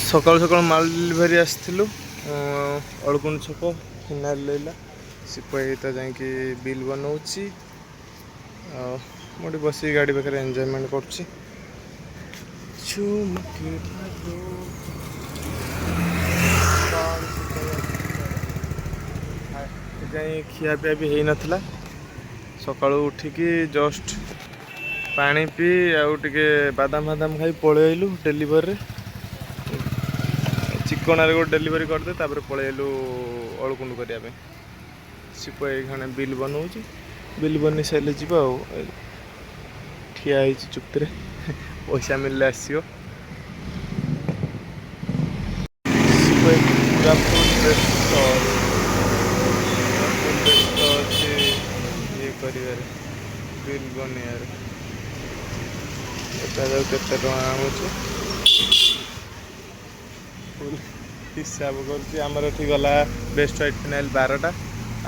ସକାଳୁ ସକାଳୁ ମାଲ ଡେଲିଭରି ଆସିଥିଲୁ ଅଳକୁଣ୍ଡ ଛକ। ଫିନାଇଲ୍ ଲେଲା ସିପାହୀ ତ ଯାଇକି ବିଲ୍ ବନଉଛି ଆଉ ମୁଁ ଏଠି ବସିକି ଗାଡ଼ି ପାଖରେ ଏନ୍ଜୟମେଣ୍ଟ କରୁଛି। ଝୁମକେ ଭାଗो। କଣ ସିପାହୀ ଯାଇ ଖିଆପିଆ ବି ହେଇନଥିଲା। ସକାଳୁ ଉଠିକି ଜଷ୍ଟ ପାଣି ପିଇ ଆଉ ଟିକେ ବାଦାମ ଫାଦାମ ଖାଇ ପଳେଇ ଆଇଲୁ ଡେଲିଭରିରେ। ଚିକଣାରେ ଗୋଟେ ଡେଲିଭରି କରିଦେ, ତାପରେ ପଳେଇ ଆଇଲୁ ଅଳକୁଣ୍ଡ କରିବା ପାଇଁ। ସିପାହୀ ଖାନେ ବିଲ୍ ବନଉଛି। ବିଲ୍ ବନେଇ ସାରିଲେ ଯିବା। ଆଉ ଠିଆ ହେଇଛି ଚୁପ୍ତିରେ, ପଇସା ମିଳିଲେ ଆସିବ। ସିପାହୀ ପୁରା ଫୁଲ୍ ବ୍ୟସ୍ତ, ଫୁଲ୍ ବ୍ୟସ୍ତ ଅଛି ଇଏ କରିବାରେ, ବିଲ୍ ବନେଇବାରେ। ଦେଖାଯାଉ କେତେ ଟଙ୍କା ଆଣୁଛି। ଫୁଲ୍ ହିସାବ କରୁଛି। ଆମର ଏଠି ଗଲା ବେଷ୍ଟ ହ୍ୱାଇଟ୍ ଫିନାଇଲ୍ 12ଟା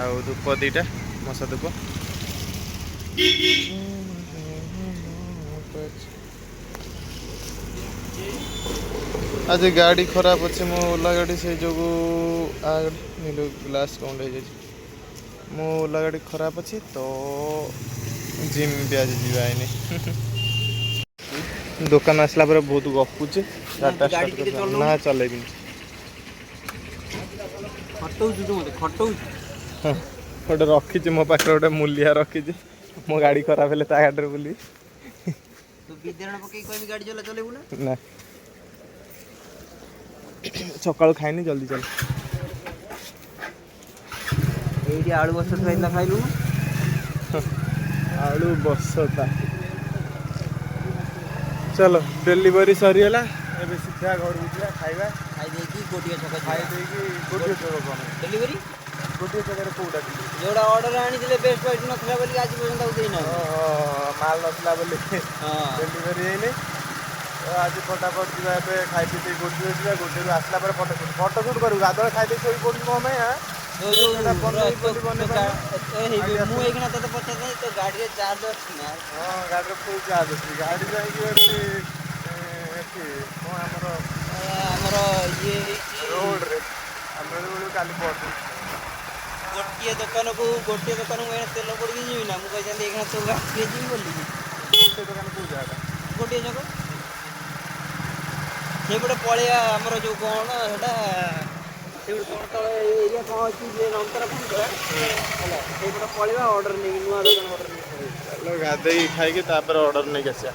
ଆଉ ଧୂପ 2ଟା, ମଶା ଧୂପ। ଆଜି ଗାଡ଼ି ଖରାପ ଅଛି ମୋ ଓଲା ଗାଡ଼ି, ସେଇ ଯୋଗୁଁ ନିଲୁ ଗ୍ଲାସ୍ କ'ଣ ହେଇଯାଇଛି। ମୋ ଓଲା ଗାଡ଼ି ଖରାପ ଅଛି ତ ଜିମ୍ ବି ଆଜି ଯିବା ହେଇନି। ଦୋକାନ ଆସିଲା ପରେ ବହୁତ ଗପୁଛି। ଗାଡ଼ିଟା ଗାଡ଼ି ଷ୍ଟାର୍ଟ ଟିକେ କରିଦବା। ଚଲଉନୁ। ନା, ଚଲେଇବିନି। ଖଟଉଛୁ ତୁ ମତେ, ଖଟଉଛୁ। ଗୋଟେ ରଖିଛି ମୋ ପାଖରେ, ଗୋଟେ ମୂଲିଆ ରଖିଛି। ମୋ ଗାଡ଼ି ଖରାପ ହେଲେ ତା ଗାଡ଼ିରେ ବୁଲିବି। ତୁ ବିଦ୍ୟାରଣ ପକେଇ କହିବି ଗାଡ଼ି ଚଲା, ଚଲେଇବୁ ନା? ନା, ସକାଳୁ ଖାଇନି, ଜଲ୍ଦି ଚାଲ। ଏଇଠି ଆଳୁ ବସ୍ତା ଥୁଆ ହେଇଥିଲା, ଖାଇଲୁ? ଆଳୁ ବସତା। ଚାଲ, ଡେଲିଭରି ସରିଗଲା। ଏବେ ସିଧା ଘରକୁ ଯିବା, ଖାଇବା। ଖାଇ ଦେଇକି ଗୋଟିଏ ଛକ। ଖାଇ ଦେଇକି ଗୋଟିଏ ଛକ କ'ଣ? ଡେଲିଭରି। ଗୋଟିଏ ଛକରେ କୋଉଟା? ଯୋଉଟା ଅର୍ଡର ଆଣିଥିଲେ, ବେଷ୍ଟ ହ୍ୱାଇଟ୍ ନଥିଲା ବୋଲି ଆଜି ପର୍ଯ୍ୟନ୍ତ ଆଉ ଦେଇନାହାନ୍ତି। ଓହୋ, ମାଲ ନଥିଲା ବୋଲି ହଁ। ଡେଲିଭରି ହେଇନି ତ ଆଜି ଫଟାଫଟ ଯିବା। ଏବେ ଖାଇ ପିଇ ଦେଇ ଗୋଟିଏ ଯିବା। ଗୋଟିଏରୁ ଆସିଲା ପରେ ଫଟୋ ସୁଟ୍, ଫଟୋ ସୁଟ୍ କରିବୁ। ଗାଧୁଆ ଖାଇ ଦେଇ ଶୋଇ ପଡୁଛୁ କ'ଣ ପାଇଁ? ଆଁ? ତୋ ଯୋଉ ସେଟା ବନେଇ ବୋଲି ବନେଇ ପାରିଲୁ? ମୁଁ ଏଇଖିଣା ତତେ ପଚାରିଥାନ୍ତି, ତୋ ଗାଡ଼ିରେ ଚାର୍ଜ ଅଛି ନା? ହଁ, ଗାଡ଼ିରେ ଫୁଲ୍ ଚାର୍ଜ ଅଛି। ଗାଡ଼ି ଯାଇକି ଅଛି ଏଠି କ'ଣ ଆମର ଆମର ଇଏ ହେଇଛି ରୋଡ଼ରେ। ଆଉ ମିଳୁ ମିଳୁ କାଲି ପହଞ୍ଚିବୁ। ଗୋଟିଏ ଦୋକାନକୁ ଏଇନା ତେଲ ପଡ଼ିକି ଯିବି ନା? ମୁଁ କହିଥାନ୍ତି ଏଇଖିଣା ତୋ ଗାଡ଼ିରେ ଯିବି ବୋଲି। ଗୋଟେ ଦୋକାନ କୋଉ ଜାଗାଟା? ଗୋଟିଏ ଛକ ସେଇପଟେ ପଳେଇବା। ଆମର ଯୋଉ କ'ଣ ସେଟା, ସେଇପଟେ କ'ଣ ତଳ ଏରିଆ କ'ଣ ଅଛି ଯେ ନନ୍ତରା ଫନ୍ତରା ହେଲା, ସେଇପଟେ ପଳେଇବା ଅର୍ଡର ନେଇକି, ନୂଆ ଦୋକାନ ଅର୍ଡର ନେଇକି ପଳେଇବା। ଚାଲ, ଗାଧେଇ ଖାଇକି ତାପରେ ଅର୍ଡ଼ର ନେଇକି ଆସିବା।